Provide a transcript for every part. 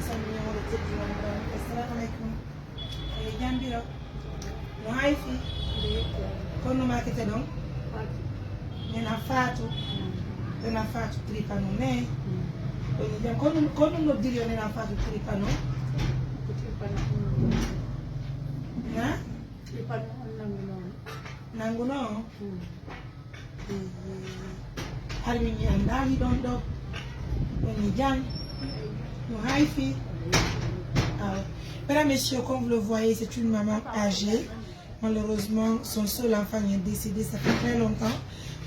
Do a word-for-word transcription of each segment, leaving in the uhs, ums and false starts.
Assalamu alaikum. E jambiro. No haifi. Kono ma kete don. Nena Fatu. Nena Fatu tripano ne. Oni jam kono kono no diri nena Fatu tripano. Na? Tripano nanguno. Nanguno. Hari min mi anndaali ɗon ɗo. Ɗon e jam. No haifi. Ah, mesdames, messieurs, comme vous le voyez, c'est une maman âgée. Malheureusement, son seul enfant est décédé, ça fait très longtemps.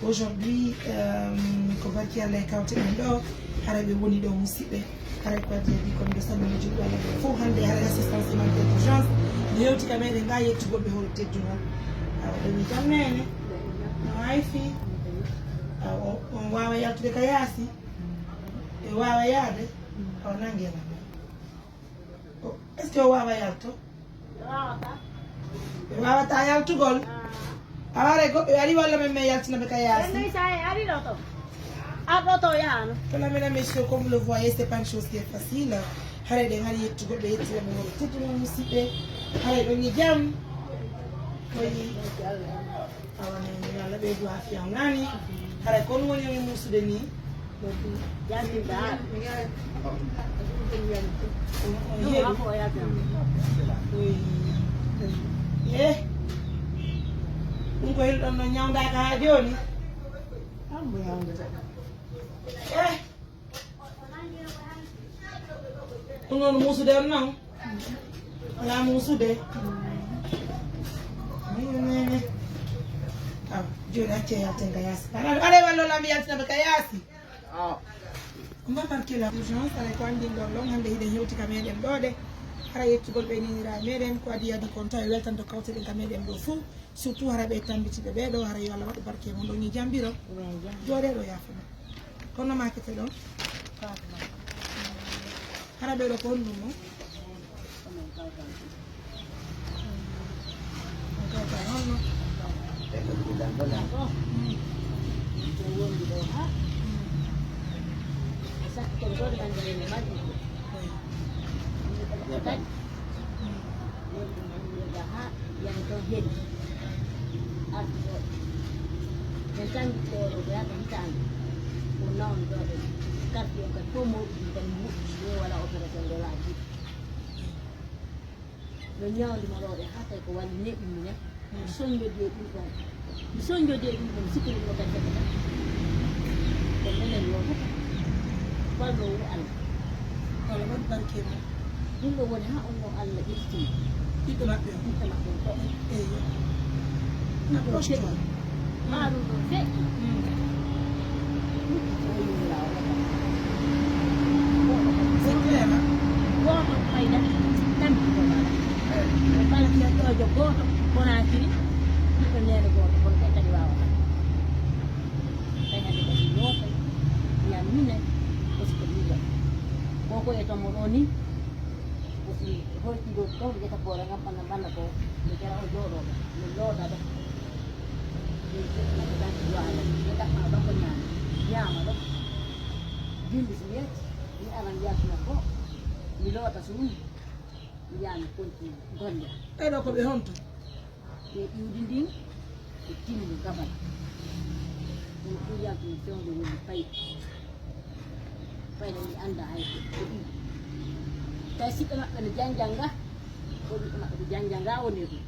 Aujourd'hui, euh, ko barki Allah e kawte ɗen ɗo, hara ɓe woni ɗo musiɓɓe. Haray ko addi addi kon ɓe salmini juɗɗo Allah ɓe fof hannde haray assistance humanitaire d'urgence. No yewti ka meɗen nga yettugol ɓe hol teddungal. Awa ɗum mi jam nene. No haifi. Awa on waawa yaltude ka yaasi. E waawa yaade. Awa nange nan. Est-ce que o waawa yalto? Ɓe waawata yaltugol. Awa haray goɗɗo ari walla men men yaltina ɓe ka yaasi. Ɓen sa ari ɗo to. Ar ɗo to yaano. Voilà, mesdames, messieurs, comme vous le voyez, c'est pas une chose qui est facile. Haray ɗen hari yettugol ɓe yettira ɓe woni teddungal musiɓɓe. Haray ɗon e jam. Koyi. Awa ne Allah ɓeydu afiya nani. Haray kon woni e muusude ni. Jaabiɗaa. Ɗum ko heɗi. Eh. Ɗum ko heɗi ɗon no ñawndaaka haa jooni. Eh. Ɗum noon muusude on noon. Wala muusude. Awa, jooni accee yalten ka yaasi. Aɗa, aɗa wallo lam yaltina ɓe ka yaasi. Mbaɗ barkila urgence, aray ko anndin ɗon ɗon, hannde hiɗen hewti ka meɗen ɗo de. Hara yettugol ɓe ninira e meɗen, ko adi adi kon tawi weltanto kawteɗen ka meɗen ɗo fuu. Surtout hara ɓe tambitiɓe ɓe ɗo, hara yo Allah waɗu barke mon ɗon e jambiro. Jooɗe ɗo yaafo ma. Kono makete ɗon. Hara ɓe ɗo ko honɗum mo? Haa yani toon heddi. Arti ɗo. Men tan ko yahata hitaande. Ko nawno ɗo ɗen. Quartier on kadi fof mawɗi ɗum kadi moƴƴi. Ɗo wala opération de la vie. No ñawndi mo ɗo ɗe haa tawi ko wali neɗɗi mum en. Mi soññodii e ɗum ɗon. Mi soññodii e ɗum ɗon, mi sikku ɗum ɗo kadi heɓata. Ko minen wonata. Wallo wo Allah. Wala waɗi barke mum. Ɗum ɗo woni haa on ɗon Allah ƴefti. Ɓiɗɗo maɓɓe on. Ɓiɗɗo maɓɓe on ɗo. Eyo. Na ɗum feƴƴi. Haa ɗum ɗon feƴƴi. C'est clair, hein? Gooto fayda tampi ko mala. Ɓe kala keɗɗoojo gooto Konaakiri, ɓiɗɗo neene gooto, kono ɓe kadi waawata. Tawi hannde kadi yooɓe, ñammine, parce que miɗo. Ko ko e tomo ɗo ni, ko ɗi hoytindo ɗo, ɓe ƴetta koore ngam ɓanna, ɓanna ko, ɓe jara o jooɗoo ɗo, ɓe looda ɗo. Ɓe ƴetta ko tan, yo Allah, ɓe ɗaɓɓa ɗo ko ñaama, ñaama ɗo. Bimbi so mi yetti, mi aran yaltina ko, mi loota so woni. Yaami konti golle. Ɓeɗo ko ɓe honto? Ɓe iwdi ndin, ɓe timmi gabal. Ɗum ɗum yaltumi fewndo woni pay. Payda mi annda hay ko ko ɗum. Tawi siɓɓe maɓɓe no janjanga, ko ɓiɓɓe maɓɓe ko janjanga woni ɗum.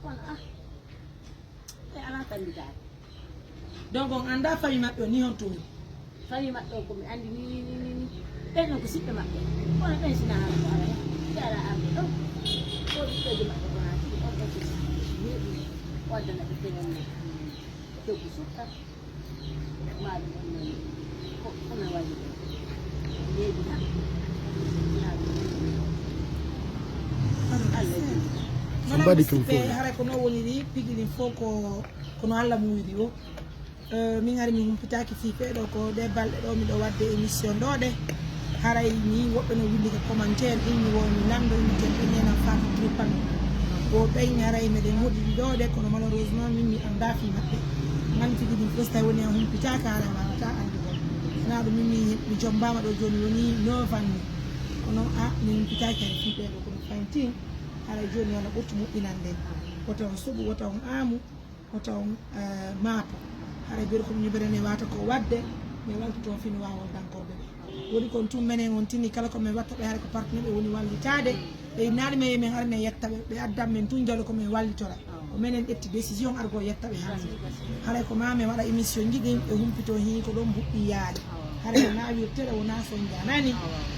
Kono ah, ɓe alaa tambitaade. Donc on anndaa famille maɓɓe on ni honto woni? Famille maɓɓe on ko mi anndi ni, ni, ni, ni, ni. Ɓen ɗon ko siɓɓe maɓɓe. Kono ɓen sina haala ko ara hen. Ɓe alaa arde ɗon. Ko ɓiɓɓeejo maɓɓe ko haa tigi on ɗon ko siɓɓe. Neeɓi o addana ɓe feere mum. Debbo sukka. Maa ɗum on nani. Ko, ko na wayi ɗon. Neeɓi na. Na ɗum. Allah jogii. Mbaɗi ɗum fof. Hara ko no woni ni, pigi ɗin fof ko, ko no Allah muuyiri o. Eh, min hari mi humpitaaki fii fee ɗo ko ɗe balɗe ɗo miɗo waɗde émission ɗo ɗe. Haray ni woɓɓe no windi ko commentaire, inni wo mi lanndo, inni ken ɓe nena Fatou Tripano. Wo ɓen haray meɗen hoɗidi ɗo ɗe, kono malheureusement min mi anndaa fii maɓɓe. Nganndi tigi ɗin fof so tawi woni a humpitaaka, haray a waawataa anndugol. Sinaa ɗum min mi, mi jombaama ɗo jooni woni neuf ans ni. Kono a, min pitaaki hay fii ɓee ɗoo, kono fayin tin, haray jooni yo Allah ɓurtu moƴƴinande en. Wota on soɓu, wota on aamu, wota on, eh, maapo. Haray mbiɗo ko mi ñiɓere ne waata ko waɗde, mi waltu toon fii no waawa on dankorɓe ɓe. Woni kon tun menen on tini kala ko min watta ɓe, haray ko partenaire ɓe woni wallitaade. Ɓe innaani men, men ara men yetta ɓe, ɓe addan men tun jalo ko men wallitora. Ko menen ƴetti décision argo yetta ɓe hannde. Haray ko maa men waɗa émission ji ɗin, ɓe humpito hii ko ɗon mbuɗɗi yaade. Haray ko naa wirtere, wonaa sonja nani.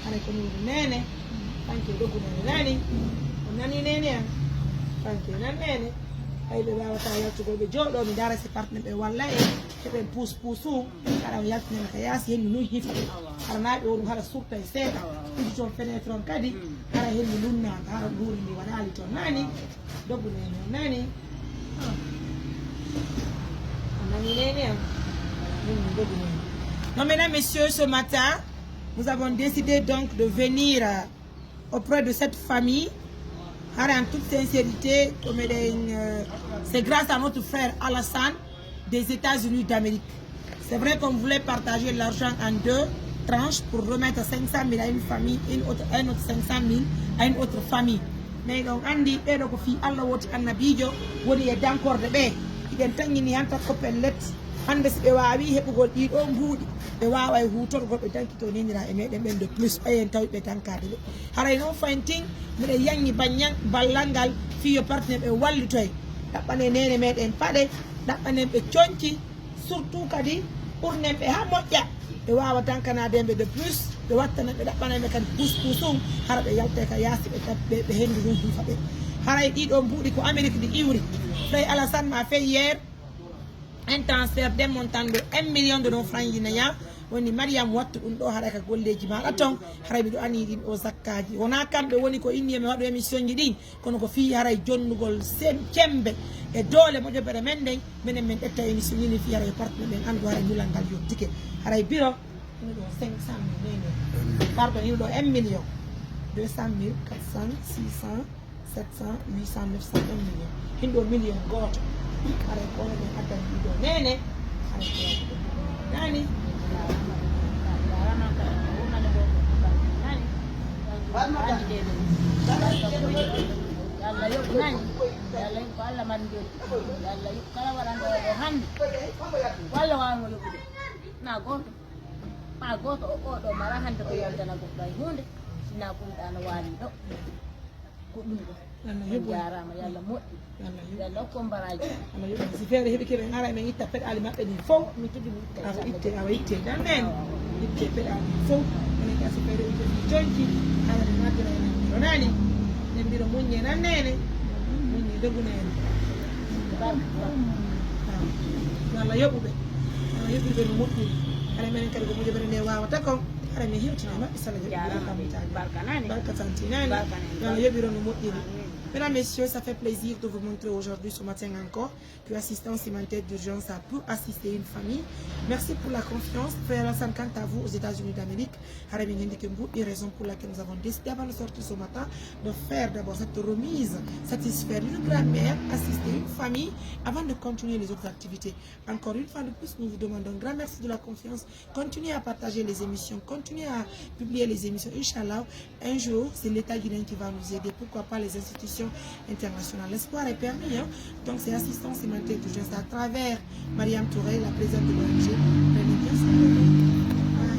Haray ko Nuuru Neene, Fanke Dogu Neene nani. O nani neene an? Fanke nan neene. Hay ɓe waawataa yaltugol, ɓe jooɗoo, mi ndaara si partenaire ɓe walla en, heɓen puus puus o. Hara o yaltinana ka yaasi, hendu nun hifa. Hara naa ɓe wonu hara surta e seeɗa. Ɗiɗi toon fenêtre on kadi, hara hendu nun naata, hara nguuri ndi waɗaali toon nani. Dogu neene on nani. Ah. On nani neene an? Min mi dogu neene. Non, mesdames, messieurs, ce matin, nous avons décidé donc de venir, euh, auprès de cette famille. Hara, en toute sincérité, ko meɗen, euh, c'est grâce à notre frère Alassane des États-Unis d'Amérique. C'est vrai qu'on voulait partager l'argent en deux tranches pour remettre cinq cent mille à une famille, une autre, un autre cinq cent mille à une autre famille. Mais donc, andi, ɓeɗo ko fii Allah woti annabiijo, woni e dankorde ɓe. Hiɗen tanngini han tan ko pellet. Hannde si ɓe waawi heɓugol ɗii ɗoo mbuuɗi, ɓe waawa e huutorgol, ɓe dankito nenira e meɗen ɓen de plus, ɓayen tawi ɓe dankaade ɓe. Haray noon fayin tin, miɗen yaŋi baññan-, ballal ngal fii yo partenaire ɓe wallitoy. Ɗaɓɓanen neene meɗen paɗe, ɗaɓɓanen ɓe coñci, surtout kadi ɓurnen ɓe haa moƴƴa. Ɓe waawa dankanaade ɓe de plus, ɓe wattana ɓe, ɗaɓɓana ɓe kadi puus puus ɗum, hara ɓe yaltay ka yaasi, ɓe, ɓe, ɓe henndu ɗum hifa ɓe. Haray ɗii ɗoo mbuuɗi ko Amérique ɗi iwri. Frère Alassane m'a fait hier un transfert d'un montant de un million de nos francs guinéens. Woni Mariam, wattu ɗum ɗoo, haray ka golleeji maaɗa ton, haray miɗo anii ɗin ɗoo zakkaaji. Wonaa kamɓe woni ko inni e mi waɗu émission ji ɗin, kono ko fii haray jonnugol sem-, cembe e doole moƴƴere men nden, menen men ƴetta émission ni fii haray partenaire men anndu haray mulal ngal yottike. Haray biro, ino ɗo cinq cent mille nene. Pardon, ino ɗo un million. Deux cent mille, quatre cent, six cent, sept cent, huit cent, neuf cent, un million. Hindo million gooto. Haray ko onon men addani ɗiɗo nene. Haray ko nani. Yo Allah yoɓu nani. Yo Allah yoɓu ko Allah mari joni. Yo Allah yoɓu kala waɗanɗo ɗo hannde. Walla waawno yoɓude. Na gooto. Ma gooto o, o ɗo mara hannde ko yewtana goɗɗo hay huunde. Sina ko ɗum ɗano waali ɗo. Ko ɗum ɗo. Allah On yoɓu. Jaaraama, yo Allah moƴƴu. Allah yoɓu. Yo Allah hokku on baraaji. Allah yoɓu. Si feere heɓi keɓe ngara men itta peɗaali maɓɓe ɗin fow. Mi tigi mi itta. Awa itte, awa itte. Dan nen. Itte peɗaali ɗin fow. Enen ka si feere heɓi keɓe jonki. Ala ɓe nattira enen mbiro nani. Ɓe mbiro muññe nan nene. Muññe dogu nene. Barka. Awa. Yo Allah yoɓu ɓe. Allah yoɓu ɓe no moƴƴiri. Ala menen kadi ko moƴƴere nde wawata kon. Haray mi hewtina maɓɓe sala jaɓi. Jaaraama. Barka nani. Barka tanti nani. Barka nani. Yo Allah yoɓiro no moƴƴiri. Amin. Mesdames, messieurs, ça fait plaisir de vous montrer aujourd'hui, ce matin encore, que Assistance Humanitaire d'Urgence a pu assister une famille. Merci pour la confiance. Frère Hassan, quant à vous, aux États-Unis d'Amérique, haray min nganndi ko mbuuɗi raison pour laquelle nous avons décidé, avant de sortir ce matin, de faire d'abord cette remise, satisfaire une grand-mère, assister une famille, avant de continuer les autres activités. Encore une fois de plus, nous vous demandons un grand merci de la confiance. Continuez à partager les émissions, continuez à publier les émissions. Inch'Allah, un jour, c'est l'État guinéen qui va nous aider. Pourquoi pas les institutions internationales ? L'espoir est permis, hein ? Donc, c'est Assistance Humanitaire d'Urgence à travers Mariam Touré, la présidente de l'O N G. Prenez bien soin de vous.